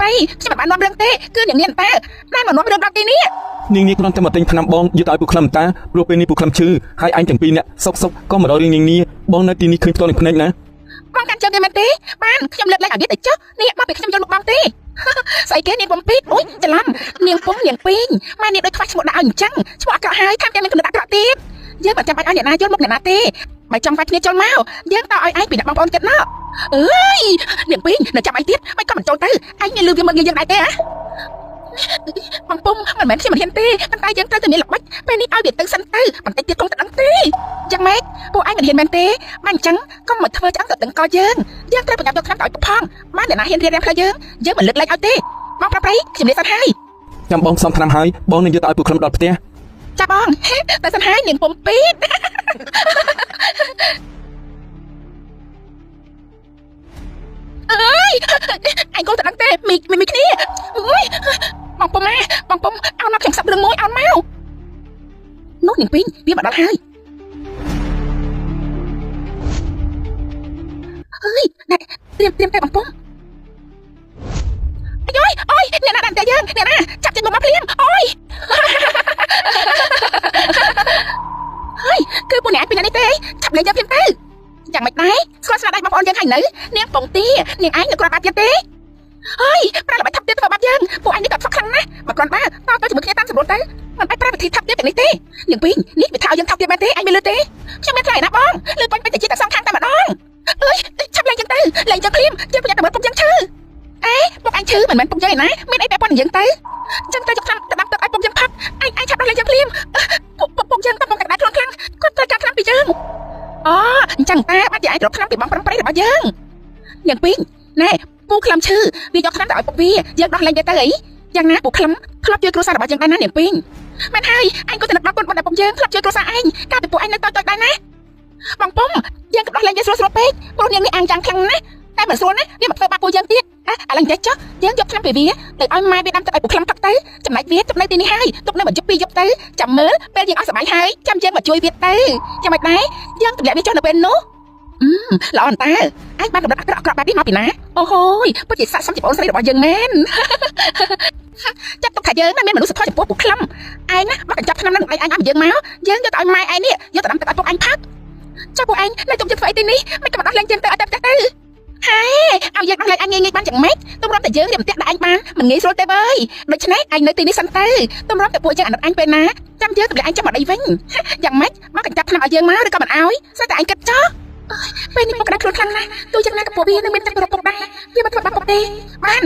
ប្រៃខ្ញុំមិនបាននាំរឿងទេគឺនាងនាងតើបានមកនាំរឿងដល់ទីនេះ នាងនេះគ្រាន់តែមកទិញថ្នាំបងយកទៅឲ្យពូខ្លឹមតាព្រោះពេលនេះពូខ្លឹមឈឺហើយឯងទាំងពីរនាក់សុកសុកក៏មករករឿងនាងនេះបងនៅទីនេះឃើញផ្ទាល់នឹងភ្នែកណា បងកាន់ជើងវាមែនទេបានខ្ញុំលើកលែងឲ្យវាទៅចុះនេះមកពីខ្ញុំយល់មុខបងទេ ស្អីគេនាងពុំពីតអូយច្រឡំនាងពុំនាងពីងម៉ែនាងដូចខ្វះឈ្មោះដាក់ឲ្យអញ្ចឹងឈ្មោះអាក្រក់ហើយថែមទាំងមានគំនិតអាក្រក់ទៀតយើងមិនចាំបាច់ឲ្យអ្នកណាយល់មុខអ្នកណាទេបើចង់វាយគ្នាចូលមកយើងតឲ្យឯងពីអ្នកបងប្អូនចិត្តណោះអើយនាងពីងនៅចាំអីទៀតមិនក៏មិនចូលទៅឯងមានលឺវាមើលងាយយើងដែរទេហ៎បងពុំមិនមែនខ្ញុំមិនហ៊ានទេប៉ុន្តែយើងត្រូវតែមានល្បិចពេលនេះឲ្យវាទៅសិនទៅបន្តិចទៀតគង់តែដឹងទេយ៉ាងម៉េចពួកឯងមិនហ៊ានមែនទេបានអញ្ចឹងកុំមកធ្វើឆ្អឹងទៅតឹងកយើងយើងត្រូវប្រញាប់យកថ្នាំទៅឲ្យពុកផងបានអ្នកណាហ៊ានរៀបរៀងផ្លូវយើងយើងមិនលើកលែងឲ្យទេបងប្រាប់ប្រីខ្ញុំលាសិនហើយ ចាំបងផ្សំថ្នាំហើយបងនឹងយកទៅឲ្យពូខ្លឹមដល់ផ្ទះ ចាប់បងតែសិនហើយនាងពុំពីតអើយអញក៏តែដឹងទេមីមីមីគ្នាអើយបងពុំណាបងពុំអោនមកខ្ញុំសាប់រឿងមួយអោនមកនោះនាងពីងវាមកដល់ហើយអើយណែត្រៀមត្រៀមតែបងពុំអាយយអូយអ្នកណាដាក់តែយើងអ្នកណាចាប់ចេញមកមកភ្លាមអូយ ហើយគឺពួកអ្នកឯងពីណានេះទេឆាប់លេងយើងភ្លាមទៅយ៉ាងម៉េចដែរស្គាល់ស្នាដៃបងប្អូនយើងហើយនៅនាងពងទានាងឯងនៅគ្រាន់បាត់ទៀតទេហើយប្រើល្បិចថប់ទៀតធ្វើបាបយើងពួកឯងនេះក៏ខ្សក់ខ្លាំងណាស់បើគ្រាន់បើតទៅជាមួយគ្នាតាមសម្រួលទៅមិនអាចប្រើវិធីថប់ទៀតទាំងនេះទេនាងពីងនេះវាថាឲ្យយើងថប់ទៀតមែនទេឯងមានលឺទេខ្ញុំមានថ្លៃណាបងលឺបាញ់ពេញតែជាតិតែសងខាងតែម្ដងអើយឆាប់លេងយើងទៅលេងយើងភ្លាមយើងប្រយ័ត្នតែមើលពុកយើងឈឺអេពុកឯងឈឺមិនមែនពុកយើងឯណាមានអីពាក់ព័ន្ធនឹងយើងទៅចឹងទៅយកថ្នាំទៅដាំទឹកឲ្យពុកយើងផឹកឯងឯងឆាប់ដោះលេងយើងភ្លាមពុកពុកពុកយើងកំពុងតែក្តៅខ្លួនខ្លាំងគាត់ត្រូវការថ្នាំពីយើង អូអញ្ចឹងតាបាត់ជាឯងរកថ្នាំពីបងប្រឹងប្រែងរបស់យើងនាងពីងណែពូក្លំឈឺវាយកថ្នាំទៅឲ្យពុកវាយើងដោះលែងវាទៅអីយ៉ាងណាពូក្លំធ្លាប់ជួយគ្រួសាររបស់យើងដែរណានាងពីងមែនហើយឯងក៏ទៅនឹកដល់គុណបុណ្យដែលពុកយើងធ្លាប់ជួយគ្រួសារឯងកាលពីពួកឯងនៅតូចៗដែរណាបងពុំយើងក៏ដោះលែងវាស្រួលស្រួលពេកព្រោះនាងនេះអាងចាំងខ្លាំងណាស់តែមិនស្រួលណាវាមកធ្វើបាបពួកយើងទៀតអ่ะឥឡូវចេះចុះយើងយកថ្នាំពីវាទៅឲ្យម៉ែវាដាំទឹកឲ្យពូក្លំផឹកទៅចំណែកវាទុកនៅទីនេះហើយទុកនៅមួយយប់ពីរយប់ទៅចាំមើលពេលយើងអស់សប្បាយហើយចាំយើងមកជួយវាទៅយ៉ាងម៉េចដែរ យើងទម្លាក់វាចុះនៅពេលនោះអឺល្អអន្តើឯងបានកំណត់អាក្រក់អាក្រក់បែបនេះមកពីណាអូហូយពិតជាស័ក្តិសមជាបងស្រីរបស់យើងមែន ចាត់ទុកថាយើងណាមានមនុស្សធម៌ចំពោះពួកក្លឹមឯងណាបោះកញ្ចប់ឆ្នាំនឹងឯងឯងឲ្យយើងមកយើងយកទៅឲ្យម៉ែឯងនេះយកទៅដាំទឹកឲ្យពុកឯងផឹកចុះពួកឯងនៅជុំយើងធ្វើអីទីនេះមិនក៏មកដោះលែងយើងទៅឲ្យតែផ្ទះទៅហេឲ្យយើងដោះលែងឯងងាយងាយបានយ៉ាងម៉េចទម្រាំតែយើងរៀបផ្ទះដាក់ឯងបានមិនងាយស្រួលទេវើយដូច្នេះឯងនៅទីនេះសិនទៅទម្រាំតែពួកយើងអាណិតឯងពេលណាចាំយើងទម្លាក់ឯងចុះមកដីវិញយ៉ាងម៉េចមកកញ្ចប់ឆ្នាំឲ្យយើងមកឬក៏មិនឲ្យស្អាតតែឯងគិតចុះពេលនេះពុកក្តៅខ្លួនខ្លាំងណាស់ទោះយ៉ាងណាក៏ពួកវានឹងមានចិត្តប្រពន្ធដែរវាមិនធ្វើបាបពុកទេបាន